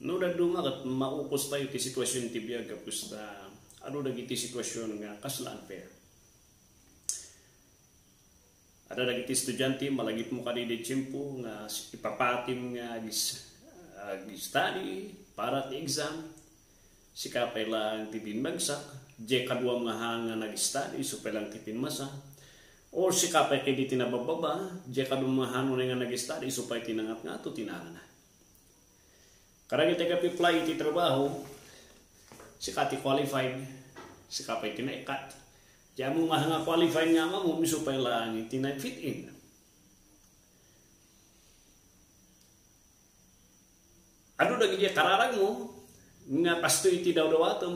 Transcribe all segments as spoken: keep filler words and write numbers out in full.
No dadduma ket maukos tayo ti sitwasyon ti biag, gapu ta adu dagiti sitwasyon nga kasla unfair. Ada dagiti estudiante, malagipmo kadi ti tiempo nga ipapatim nga agis-, ag-study para ti exam. Sika pay laeng ti bimmagsak, diay kaduam nga hang nga nag-study, isu pay laeng ti pimmasa. Or sika pay kadi ti nababbaba, diay kaduam nga hang nga nag-study, isu pay ti nangatngato ti naangan. Kadagiti nag-apply iti trabaho, sika ti qualified, sika pay ti naikat. Diay ammom nga qualified nga amam, isu pay laeng ti na-fit in. Adu dagiti kararagmo nga kastoy ti dawdawatem,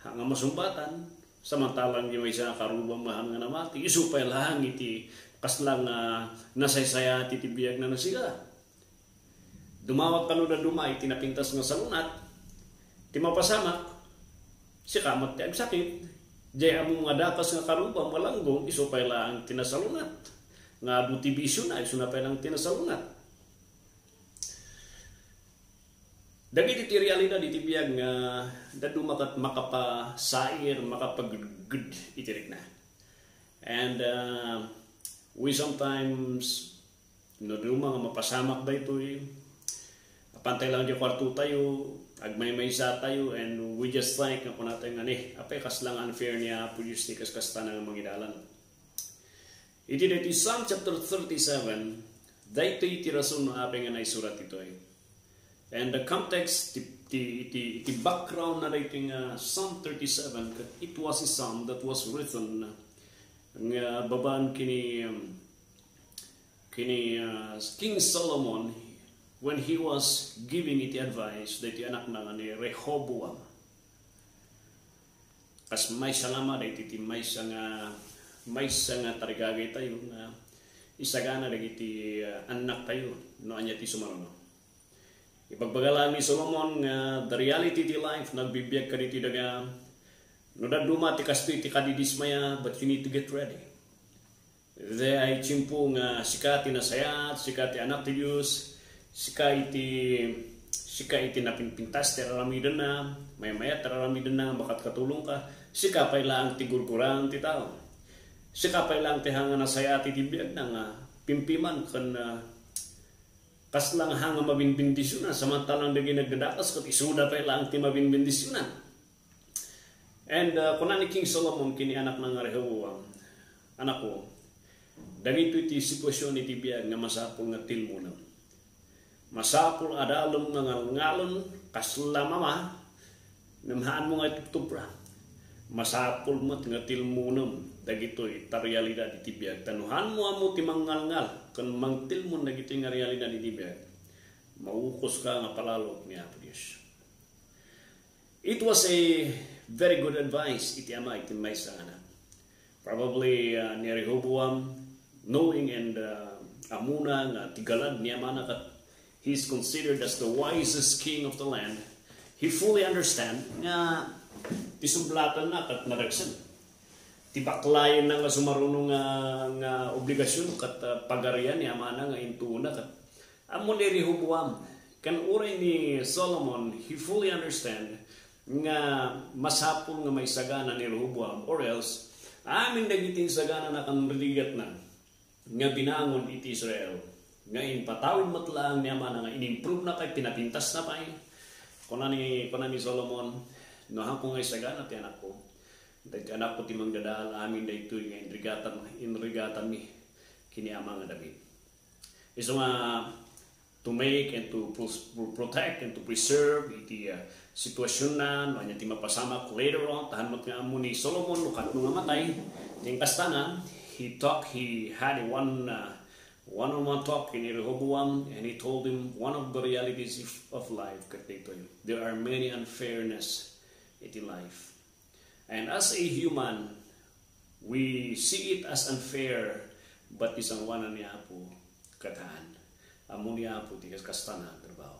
ha, nga masumbatan, samantalang diay maysa nga karubam nga namati, isu pay laeng iti kasla nga nasaysayaat iti biagna a sika. Dumawat kano dadduma iti napintas nga salunat, ti mapasamak, sika met ti agsakit, diay ammom nga dakes nga karubam nga langgong, isu pay laeng ti nasalunat, nga adu ti bisiona, isuna pay laeng ti nasalunat. Dagiti ti realidad iti biag nga dadduma ket makapasair, makapagudgud iti rikna. And, uh, we sometimes, no dadduma nga mapasamak daytoy, apantay lang diay kuartotayo, agmaymaysa tayo, and we just think nga kunatayo nga, "Ni, apay kasla nga unfair ni Apo Dios ti kaskastana nga mangidalan." Iti daytoy Psalm chapter thirty-seven, daytoy ti rason no apay nga naisurat ditoy. And the context, ti, ti, ti, ti background na daytoy nga Psalm thirty-seven, ket it was a psalm that was written nga babaen kini, um, kini, uh, King Solomon when he was giving iti advice daytoy anakna nga ni Rehoboam. Kas maysa la met daytoy ti maysa nga, maysa nga tarigagaytayo nga isagana dagiti, uh, annaktayo no ania ti sumaruno. Ibagbaga laeng ni Solomon nga the reality ti life, nagbibiag kadagiti daga, no dadduma ti kastoy ti kadidismaya, but you need to get ready. Diay tiempo nga sika ti nasayaat, sika ti anak ti Dios, sika iti, sika iti napinpintas ti araramidenna, maymayat ti araramidenna, makatkatulongka, sika pay laeng ti gurguraen ti tao. Sika pay laeng ti hang nga nasayaat iti biagna nga pimpiman ken, ah, kasla nga hang nga mabinbendisiona, samantalang dagiti nagdadakes ket isuda pay laeng ti mabinbendisiona. And, uh, kuna ni King Solomon kini anakna nga Rehoboam, "Anakko, dagitoy ti sitwasyon iti biag nga masapul nga tilmonem. Masapul a daalem nga ngalngalen kasla mama, ngem haanmo nga itubtubra. Masapul met nga tilmonem dagitoy ta realidad iti biag. Ta no haanmo ammo ti mangngalngal ken mangtilmon dagitoy nga realidad iti biag, maukoska nga palalo ni Apo Dios." It was a very good advice iti ama iti maysa nga anak. Probably, uh, ni Rehoboam, knowing and, uh, ammona nga ti galad ni amana ket he is considered as the wisest king of the land, he fully understand nga ti sublatanna ket nadagsen. Ti baklayenna nga sumaruno nga, nga obligasyon ket, uh, pagarian ni amana nga intuona ket ammo ni Rehoboam. Ken uray ni Solomon, he fully understand nga masapul nga maisagana ni Rehoboam, or else, amin dagiti insaganana ken rigatna nga binangon iti Israel, nga impatawid met laeng ni amana nga inimprove na kay pinapintas na pay. Kuna ni, kuna ni Solomon, "No haanko nga isagana ti anakko, dagiti anakko ti mangdadaal amin daytoy nga inrigatan, inrigatanmi kini ama nga David." Isu nga to make and to pros-, pro-, protect and to preserve iti, uh, sitwasionna, no ania ti mapasamak later on, ta haan met nga ammo ni Solomon no kasano nga matay. Ken kastana, he talk, he had a one, uh, one-on-one talk ken ni Rehoboam, and he told him one of the realities of, of life, ket daytoy, there are many unfairness iti life. And as a human, we see it as unfair, but ti sangoanan ni Apo, ket haan. Ammo ni Apo ti kas-, kastana a trabaho.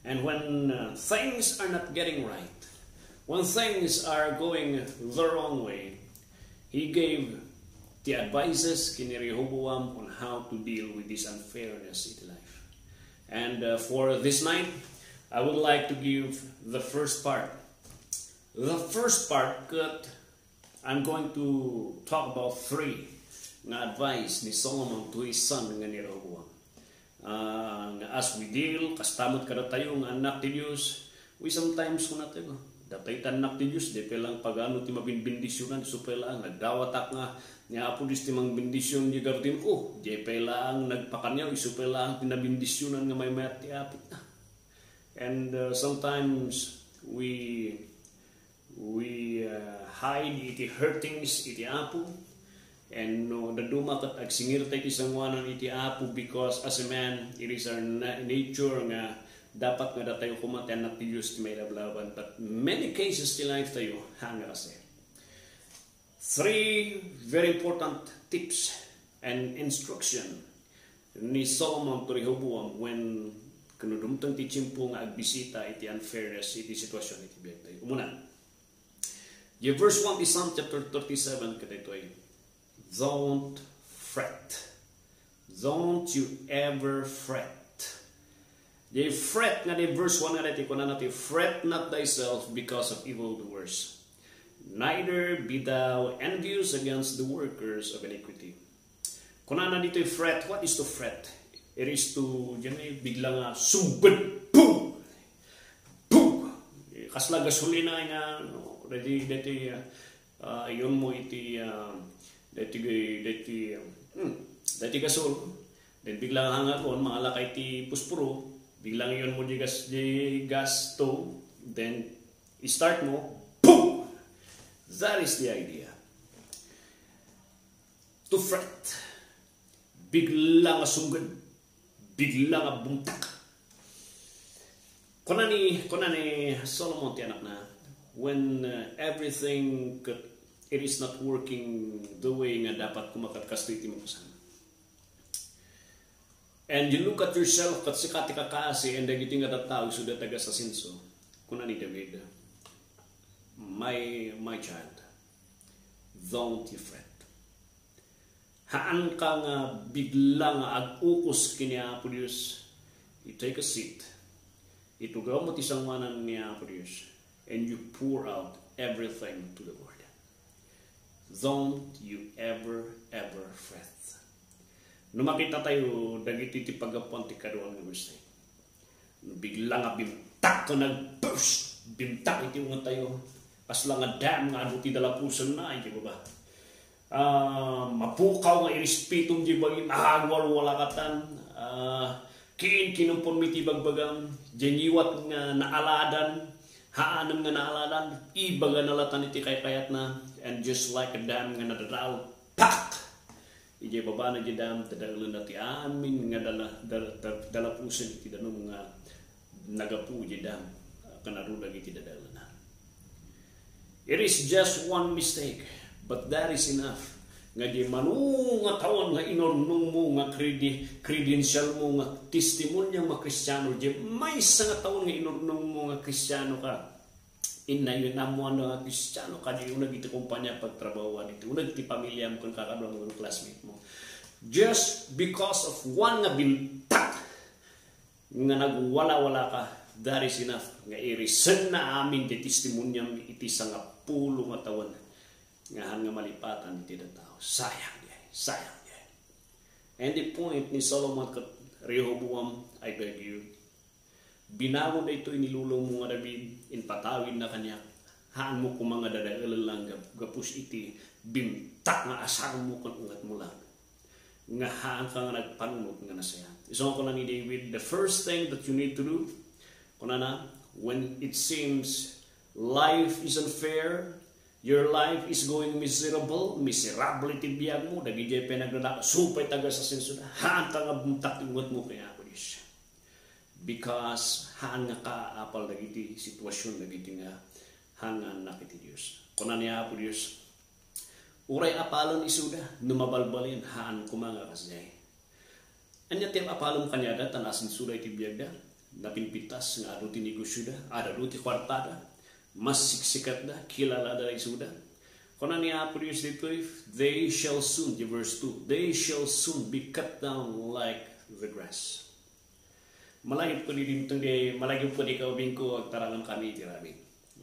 And when, uh, things are not getting right, when things are going the wrong way, he gave the advices ken ni Rehoboam on how to deal with this unfairness in life. And, uh, for this night, I would like to give the first part. The first part, ket I'm going to talk about three nga advice ni Solomon to his son nga ni Rehoboam. Ah, nga as we deal, kasta met kadatayo nga annak ti Dios, we sometimes kunatayo, datayo ti annak ti Dios, di pay lang pagano ti mabinbendisyonan, isu pay lang, nagdawatak nga ni Apo Dios ti mangbendisyon di gardinko, di pay lang nagpakaniaw, isu pay lang ti nabendisyonan nga maymayat ti apitna. And, uh, sometimes we, we, uh, hide iti hurtings iti Apo. And no dadduma ket agsingirta iti sangoanan iti Apo, because as a man, it is our na-, nature nga dapat nga datayo koma ti annak ti Dios ti mailablaban. But many cases ti life tayo, haan nga kasi. Three very important tips and instruction ni Solomon to Rehoboam when ken no dumteng ti tiempo nga agbisita iti unfairness iti sitwasyon iti biag tayo. Umuna, di verse one ti Psalm chapter thirty-seven kadaytoy, "Don't fret." Don't you ever fret. Di fret nga di verse one nga daytoy, kunana ti, "Fret not thyself because of evildoers, neither be thou envious against the workers of iniquity." Kunana ditoy fret. What is to fret? It is to, diyan ay bigla nga sumbed. Boom! Boom! Kasla gasolina nga, no, dati, dati, ah, ah, iyon mo iti, ah, dati, dati, ah, hmm, dati gasol. Then bigla nga hangagon, mangalakay ti puspuro. Bigla nga iyon mo di gas, di gas stove. Then start mo. Boom! That is the idea. To fret. Bigla nga sungged. Bigla nga bumtak. Kuna ni, kuna ni Solomon ti anakna, when, uh, everything could, it is not working the way nga dapat kumakat kastoy ti mapasan. And you look at yourself, ket sika ti kakaasi, and dagiti nga tattao, isu da taga-asasenso. Kuna ni David, "My, my child, don't you fret." Haanka nga bigla nga ag-ukos ken ni Apo Dios. You take a seat. Itugaw mo ti sangoanan ni Apo Dios, and you pour out everything to the Lord. Don't you ever, ever fret. No makita tayo dagiti ti paggapuan ti kaduan nga mistake. No bigla nga bimtak nga nag-burst, bimtak iti ungatayo. Kasla nga dam nga adu ti dalapusenna, ay, di ba ba? Ah, mapukaw nga irispitom di bagim, agwalwalakatan. Ah, kin-, kinumponmi ti bagbagam, di ngiwat nga naaladan, haanem nga naaladan, ibagana latan iti kaykayatna, and just like a dam nga nadadael, pak! Idiay babana di dam, dadaelenna ti amin nga dala-, dala-, dala-, dalapusen iti danum nga nagapu di dam, ken adu dagiti dadaelenna. It is just one mistake, but that is enough. Nga di mano nga tawen nga inurnongmo nga credi-, credentialmo nga testimonyam nga Kristiano, di maysa nga tawen nga inurnongmo nga Kristiano ka. Innayo, ammoanna nga Kristiano ka, di uneg iti kompania pagtrabahoan, iti uneg ti pamilyam ken kakaduam nga classmate mo. Just because of one nga bimtak nga nagwalawala ka, that is enough nga irisenna amin ti testimonyam iti sangapulo nga tawen nga haan nga malipatan iti tattao. Sayang diay, sayang diay. And the point ni Solomon ket Rehoboam, I beg you, binago daytoy ni lolomo nga David, impatawidna kaniak. Haanmo koma nga dadaelen lang gap-, gapus iti bimtak nga asarmo ken ungatmo lang. Nga haanka nga nagpanunot nga nasayaat. Isu nga kuna ni David, the first thing that you need to do, kunana, when it seems life is unfair, your life is going miserable, miserable iti biagmo, dagidiay pay nagdadaka, supay taga-asasensoda, haanka nga bumtak ti ungetmo ken Apo Dios. Because haan nga kaapal dagiti situasion dagiti nga haan nga annak iti Dios. Kuna ni Apo Dios, "Uray apalen isuda no mabalbalin, haan koma nga kasdiay." Ania ti apalem kaniada ta naasensoda iti biagda? Napinpintas nga adu ti negosioda, ad-adu ti kuartada, masiksikatda, kilalada isuda. Kuna ni Apo Dios ditoy, "They shall soon," di verse two, "they shall soon be cut down like the grass." Malagip ko di dimteng di, malagip ko di kaubingko, agtarangan kami iti rabii.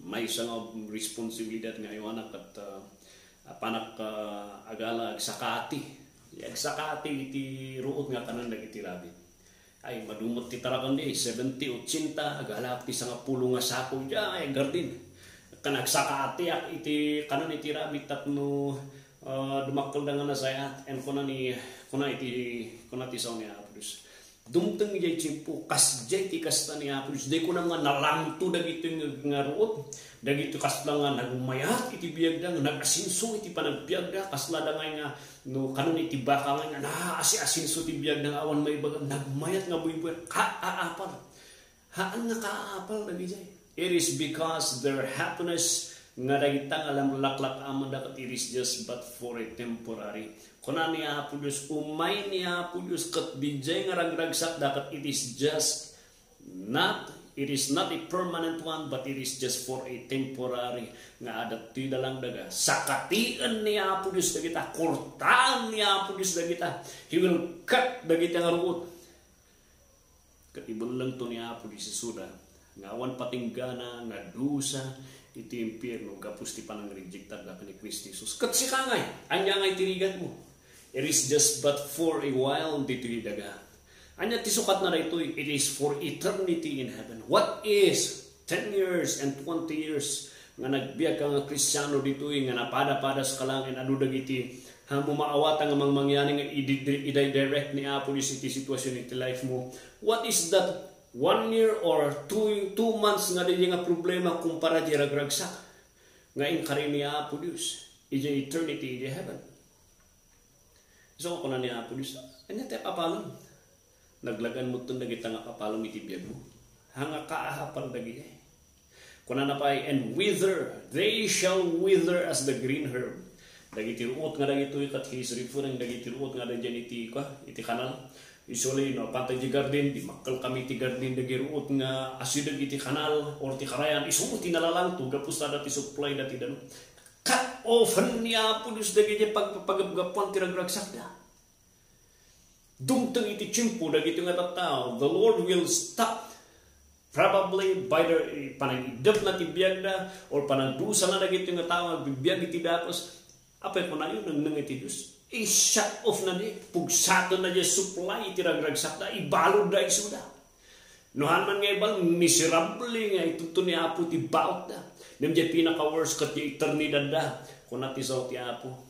Maysa nga responsibilidad nga aywanak ket, ah, apanak, ah, agala, agsakati. Agsakati iti ruot nga kanen dagiti rabii. Ay, madu met ti taraken di, seventy, ochenta, agala ti sangapulo nga sako, diay garden. Ken agsakatiak iti kanen iti rabii tapno, ah, dumakkelda nga nasayaat. And kuna ni, kuna iti, kuna ti sao ni Apo Dios. Dumteng idiay tiempo, kasdiay ti kasta ni Apo Dios. Di kunam nga nalangto dagitoy nga, nga ruot. Dagitoy kasla nga nagmayat iti biagda, nga nag-asenso iti panagbiagda. Kasla da ngay nga no kanon iti baka nga, nga naasi-asenso ti biagda nga awan maibaga. Nagmayat nga buybuy. Kaapal. Haan nga kaapal dagidiay. It is because their happiness nga dagita nga lamlaklak-amanda ket it is just but for a temporary. Kuna ni Apo Dios, umay ni Apo Dios ket didiay nga ragragsakda ket it is just not, it is not a permanent one, but it is just for a temporary nga adda ti dalang daga. Sakatien ni Apo Dios dagita, kurtaen ni Apo Dios dagita. He will cut dagita nga ruot. Ket ibellengto ni Apo Dios isuda nga awan patinggana nga dusa iti impierno gapu ti panangrejektanda ken ni Cristo Jesus. Ket sika ngay, ania ngay ti rigatmo? It is just but for a while ditoy daga. Ania ti sukatna daytoy? It is for eternity in heaven. What is ten years and twenty years nga nagbiagka nga Kristiano ditoy nga napadapadas ka lang and adu dagiti, ha, maawatan nga mangmangyani nga idi-, ididirect ni Apo Dios iti sitwasyon iti life mo. What is that one year or two, two months nga daydiay nga problema kumpara di ragragsak nga inkari ni Apo Dios idiay eternity, idiay heaven? So, kuna ni Apo Dios, ania ti apapalem? Naglagan metten dagita nga apapalem iti biagmo. Haan nga kaapal dagidiay. Kunana pay, "And wither, they shall wither as the green herb." Dagiti ruot nga dagitoy ket he is referring dagiti ruot nga adda diay iti, kua, iti kanal. Usually, no, apan ti garden, dimmakkel kami iti garden, dagiti ruot nga asideg iti kanal or ti karayan, isu ti nalangto gapu ta adda ti supply da ti danum. Cut off ni Apo Dios dagiti pag-, pagapgapuan ti ragragsakda. Dumteng iti tiempo dagiti nga tattao, the Lord will stop probably by the, eh, panagidepna ti biagda or panagdusana dagiti nga tao nga agbibiag iti dakes. Apay kunayo, nengneng iti Dios, i-shut off na di, pugsaten na di supply iti ragragsakda, ibaludda isuda. No haan man nga ibal, miserable nga itudto ni Apo ti bautda. Ngem diay pinaka-worst ket diay eternidadda. Kuna ti sao ti Apo,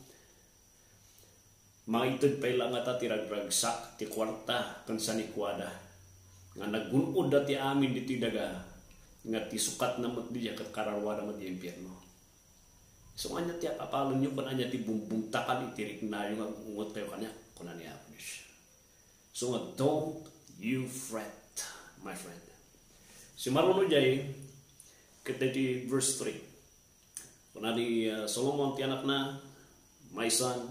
maited pay la ngata ti ragragsak, ti kuarta, ken sanikuada nga nagun-odda ti amin ditoy daga, nga ti sukatna met diay ket kararuada met diay impierno. So, ania ti apapalenyo ken ania ti bumbumtakan iti riknayo nga agungot kayo kaniak? Kuna ni Apo Dios. So nga, don't you fret, my friend. Simaruno diay, ket daytoy verse three. Kuna ni, uh, Solomon ti anakna, "My son,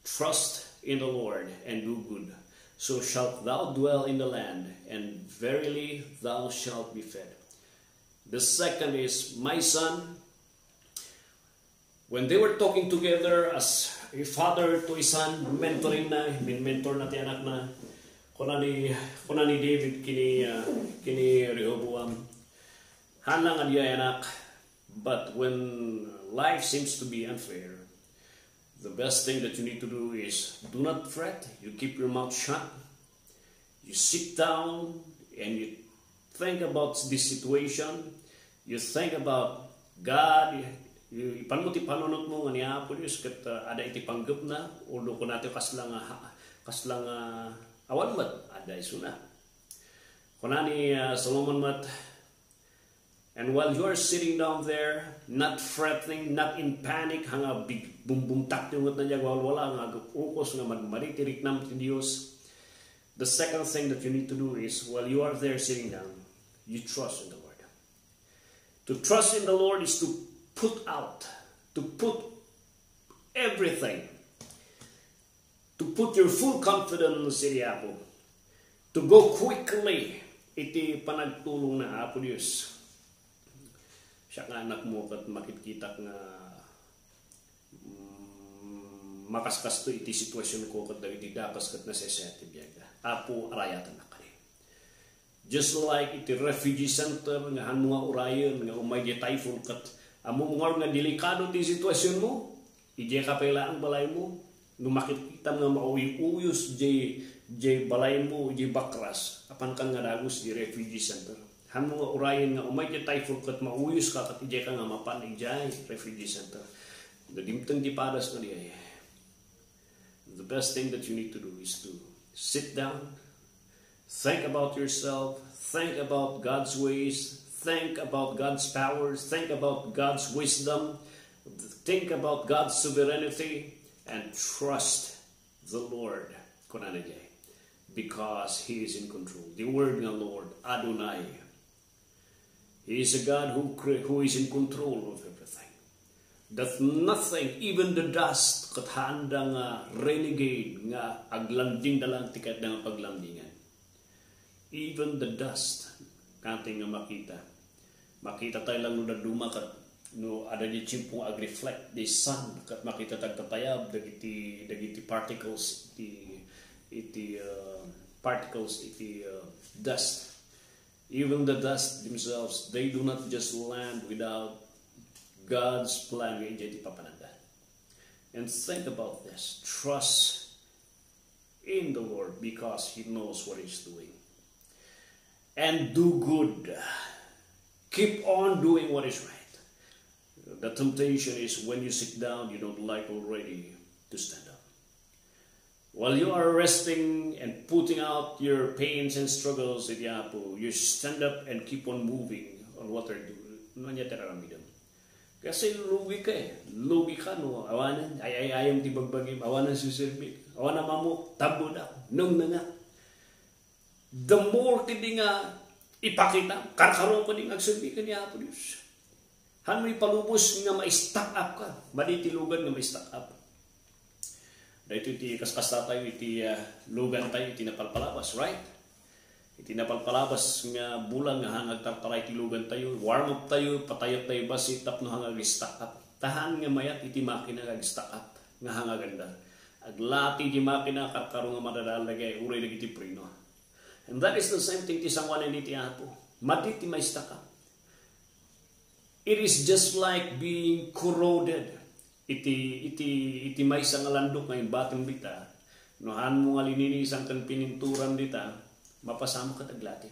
trust in the Lord and do good. So shalt thou dwell in the land, and verily thou shalt be fed." The second is, "My son," when they were talking together as a father to a son, mentoring na, min-mentor na ti anakna. Kuna ni, kuna ni David kini, ah, kini Rehoboam, "Haan lang a diay, anak, but when life seems to be unfair, the best thing that you need to do is do not fret. You keep your mouth shut. You sit down and you think about this situation. You think about God. You, ipanmo ti panunotmo nga ni Apo Dios ket, uh, adda iti panggepna, although kuna ti kasla nga, kasla nga awan met, adda isuna." Kuna ni, uh, Solomon met, "And while you are sitting down there, not fretting, not in panic, haan nga big-, bumbumtak ti unget na diay walwala, nga aguk-ukos, nga madmadi ti riknam ti Dios, the second thing that you need to do is, while you are there sitting down, you trust in the Lord." To trust in the Lord is to put out, to put everything, to put your full confidence iti Apo, to go quickly iti panagtulong na Apo Dios. Siak nga anakmo ket makitkitak nga, mm, makaskasto iti situasionko ket dagiti dakes ket nasayaat ti biagda. Apo, arayatennak kadi. Just like iti refugee center nga hanmo nga urayen nga umay di typhoon ket ammom ngarud nga delikado ti situasionmo, idiay ka pay laeng balaymo, no makitkitam nga mauyuyos diay, diay balaymo, diay bakras, apankan nga dagus diay refugee center. Hanmo nga urayen nga umay diay typhoon ket mauyos ka ket idiay ka nga mapan idiay refugee center. No dimteng ti padas nga diay, the best thing that you need to do is to sit down, think about yourself, think about God's ways, think about God's power, think about God's wisdom, think about God's sovereignty, and trust the Lord. Kunana diay, because He is in control. The word nga Lord, Adonai. He is a God who, cre- who is in control of everything. That nothing, even the dust, ket haanda nga renegade nga aglanding da lang ti kayatda nga paglandingan. Even the dust, kanti nga makita. Makita tayo lang no dadduma ket no adda di tiempo nga agreflect the sun, ket makita tagtatayab dagiti, dagiti particles iti, iti, uh, particles iti, uh, dust. Even the dust themselves, they do not just land without God's plan nga idiay ti papananda. And think about this. Trust in the Lord because He knows what He's doing. And do good. Keep on doing what is right. The temptation is when you sit down, you don't like already to stand up. While you are resting and putting out your pains and struggles iti Apo, you stand up and keep on moving on what are you doing. Ania ti aramidem? Kasi lugi ka eh. Lugi ka no awanen ay ay ayam ti bagbagim, awanen siserbik, awanen mamo, tambudak, nengnengak. The more kadi nga ipakita, karkaro kadi nga agserbi ken ni Apo Dios. Hanmo ipalubos nga ma-stack up ka. Madi ti lugan nga ma-stack up. Daytoy ti kaskasta tayo iti, ah, lugan tayo iti napalpalabas, right? Iti napalpalabas nga bulan nga hanga agtartaray ti lugan tayo, warm up tayo, patayek tayo basi tapno hanga ag-stack up. Tahan nga mayat iti makina nga ag-stack up nga hanga aganda. Aglati di makina karkaro nga madadael dagay uray dagiti preno. And that is the same thing ti sanguanan iti Apo. Madi ti ma-stack up. It is just like being corroded iti, iti, iti maysa nga landok nga imbatem dita. No hanmo nga lininisan ken pininturan dita, mapasamak ket aglati.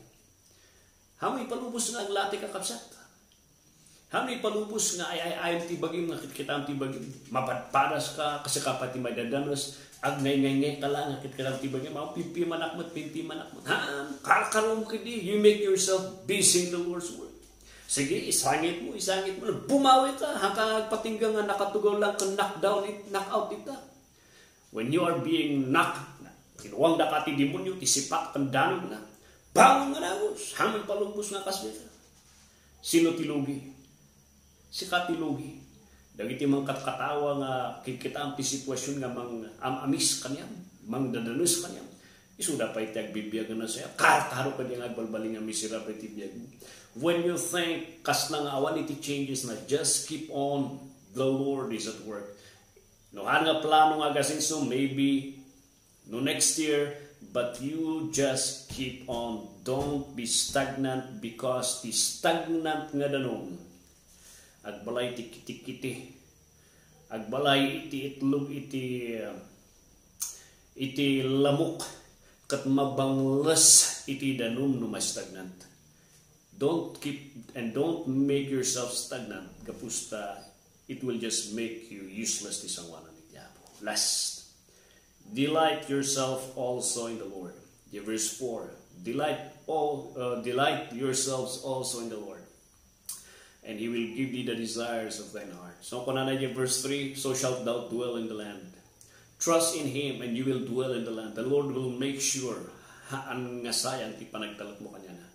Hanmo ipalubos nga aglati, kakabsat? Hanmo ipalubos nga ay, ay, ayam ti bagim, nga kitkitam ti bagim? Mapadpadas ka, kasi ka pati maidadanes, agngayngay ka lang, nga kitkitam ti bagim, aw, pimpimanak met, pimpimanak met. Haan, karkarom kadi, you make yourself busy in the Lord's work. Sige, isangit mo, isangit mo. Bumawi ka, hangka agpatingga nga nakatugaw lang ken knockdown, it-, knock out ita. When you are being knocked, kinuwang daka ti demonyo, ti sipak, ken danogna. Bangon nga dagus, hanmo ipalubos nga kas dayta. Sino ti lugi? Sika ti lugi. Dagiti mangkatkatawa nga kikitaam ti sitwasyon nga mang-am-amis kaniam, mangdadanes kaniam. Isuda pay ti agbibiag nga nasayaat. Karkaro kadi nga agbalbaliw nga miserable ti biag. When you think kasla nga awan iti changes na, just keep on. The Lord is at work. No, haan nga plano nga agasenso, maybe, no, next year, but you just keep on. Don't be stagnant, because ti stagnant nga danum, agbalay ti kitikiti. Agbalay iti itlog iti, uh, iti lamok, ket mabangles iti danum no ma-stagnant. Don't keep and don't make yourself stagnant, gapu ta it will just make you useless ti sanguanan iti Apo. Last, delight yourself also in the Lord. The verse four, delight all, uh, delight yourselves also in the Lord, and He will give thee the desires of thine heart. So, kunana iti verse three, so shalt thou dwell in the land. Trust in Him and you will dwell in the land. The Lord will make sure, haan nga sayang ti panagtalekmo kaniana.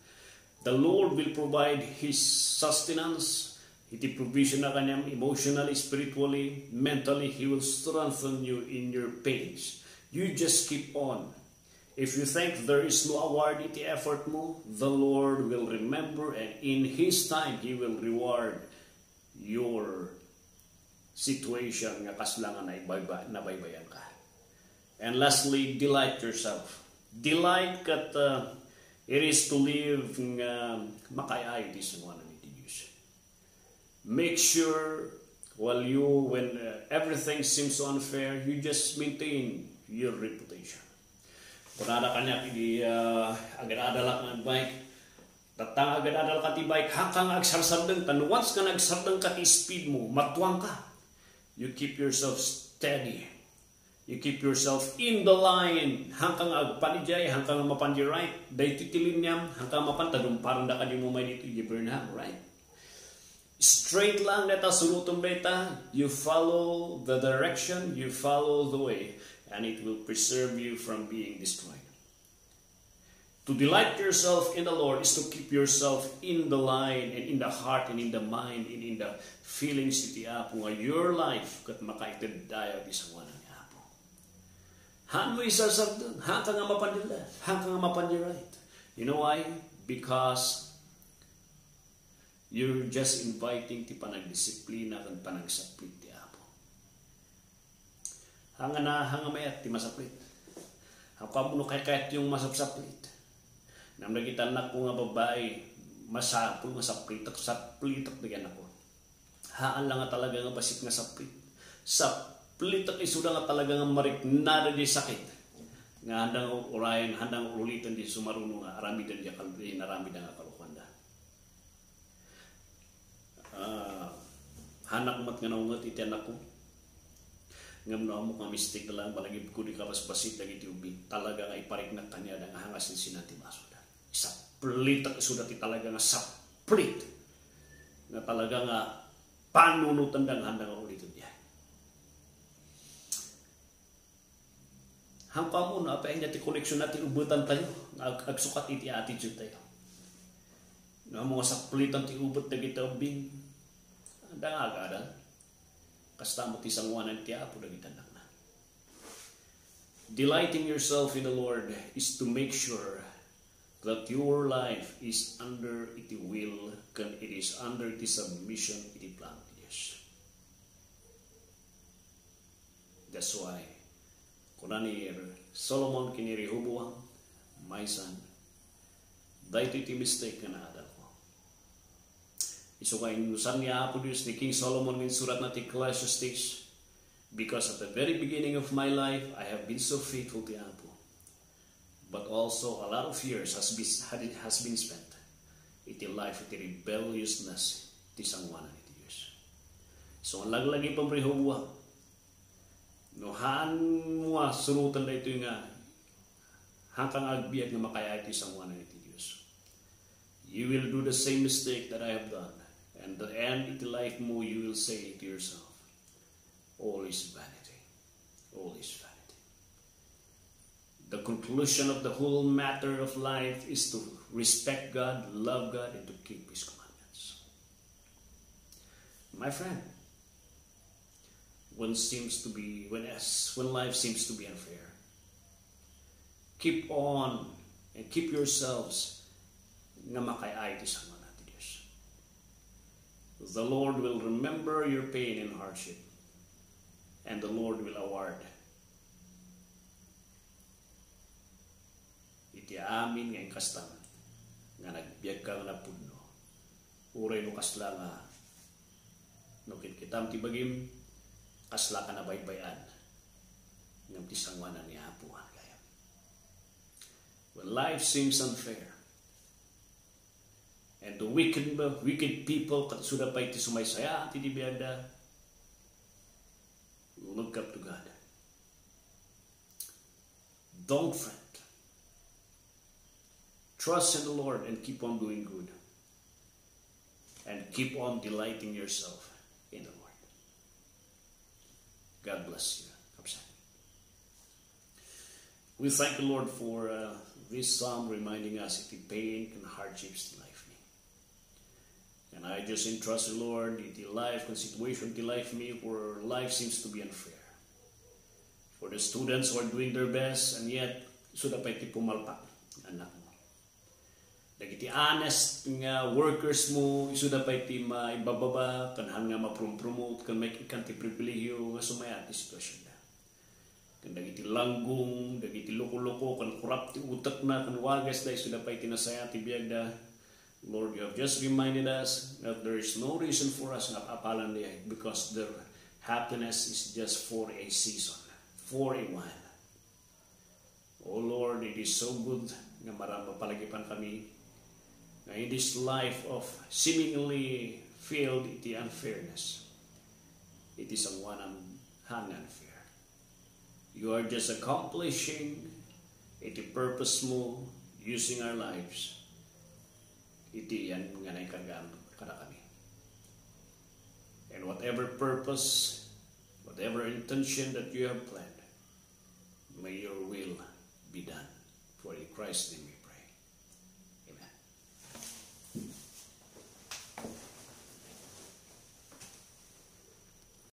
The Lord will provide His sustenance, iti provision na kaniam emotionally, spiritually, mentally. He will strengthen you in your pains. You just keep on. If you think there is no award iti effort mo, the Lord will remember, and in His time, He will reward your situation nga kasla nga naibayba-, nabaybayan ka. And lastly, delight yourself. Delight ket, uh, It is to live nga makaay-ay ti sangoanan iti Dios. Make sure while you, when, uh, everything seems so unfair, you just maintain your reputation. Kunada kaniak idi, uh, agad-adalak nga bike, tatta nga agad-adalak ti bike, hangka nga agsarsardeng, tan once nga nagsardeng ka ti speed mo, matuang ka. You keep yourself steady. You keep yourself in the line. Hangka nga agpan idiay, hangka nga mapan di right. Daytoy ti liniam, hangka nga mapan, ta dumparan da kadi mo may dito, di Burnham, right? Straight lang dayta, surutom dayta. You follow the direction, you follow the way, and it will preserve you from being destroyed. To delight yourself in the Lord is to keep yourself in the line and in the heart and in the mind and in the feelings iti Apo, nga your life ket makaited dayaw ti sangoanan ni Apo. Haanmo isarsardeng, hangka nga mapan di left, hangka nga mapan di right. You know why? Because you're just inviting ti panagdisiplina ken panagsaplit ti Apo. Hangana, hanga mayat ti masaplit. Apo, no kaykayat yung masapsaplit. Nam dagiti annakko nga babbai, masapul nga saplitek, saplitek dagiti annakko. Haan la nga talaga nga bassit nga saplit. Saplitek isuda nga talaga nga mariknada di sakit. Nga handang urayen, handang uliten di sumaruno nga aramiden di kal-, di naramiden nga kalokuanda. Ah, haanak met nga naunget iti annakko. Ngem no ammok nga mistake lang, malagipko di kabasbasit dagiti ubbing. Talaga nga ipariknak kaniada nga hanga sinsinan ti basoda. Saplitek isuda ti talaga nga saplit. Nga talaga nga panunotenda nga handa nga uliten diay. Hangko ammo no apay ania ti koneksionna ti ubetan tayo nga ag-, agsukat iti attitude tayo. No ammo nga saplitan ti ubet dagiti ubbing, adda nga agadal. Kasta met ti sangoanan ti Apo dagiti annakna. Delighting yourself in the Lord is to make sure that your life is under iti will, ken it is under iti submission iti plan ti Dios. That's why, kuna ni Solomon ken ni Rehoboam, maysa, daytoy ti mistake nga naadalko. Isu nga inusar ni Apo Dios ni King Solomon nga insuratna ti Ecclesiastes, "Because at the very beginning of my life, I have been so faithful to Apo." But also, a lot of years has been, had, has been spent iti life iti rebelliousness ti sangoanan iti Dios. So, laglagipem, Rehoboam, no haanmo a suroten daytoy nga hangka nga agbiag nga makaay-ay ti sangoanan iti Dios, you will do the same mistake that I have done. And the end iti life mo, you will say to yourself, "All is vanity. All is vanity." The conclusion of the whole matter of life is to respect God, love God, and to keep His commandments. My friend, when seems to be, when as, when life seems to be unfair, keep on and keep yourselves nga makaay-ay ti sangoanan ti Dios. The Lord will remember your pain and hardship, and the Lord will award iti amin nga inkastam nga nagbiagka nga napudno. Uray no kasla nga, no kitkitam ti bagim, kasla ka nabaybay-an, ngem ti sangoanan ni Apo gayam. When life seems unfair, and the wicked, wicked people, ket isuda pay ti sumaysaya ti biagda, look up to God. Don't fret. Trust in the Lord and keep on doing good. And keep on delighting yourself in the Lord. God bless you. Kapsat. We thank the Lord for, uh, this psalm reminding us iti pain and hardships in life. And I just entrust the Lord iti life and situation ti life mi, where life seems to be unfair. For the students who are doing their best, and yet, isuda pay ti pumalpak, anak mo. Dagiti honest nga workers mo, isuda pay ti maibababa, ken haan nga maprom-promote, ken maikkan ti pribilehiyo nga sumaya ti sitwasionda. ken dagiti langgong, dagiti loko-loko, ken kurap ti utekna, ken wagasda, isuda pay ti nasayaat ti biagda. Lord, you have just reminded us that there is no reason for us nga apalan di ay, because their happiness is just for a season, for a while. Oh Lord, it is so good nga maram mapalagipan kami nga in this life of seemingly filled iti unfairness, iti sangoanam nga unfair. You are just accomplishing iti purpose mo using our lives. Iti yan nga naikargaan kadakami. And whatever purpose, whatever intention that you have planned, may your will be done. For in Christ's name we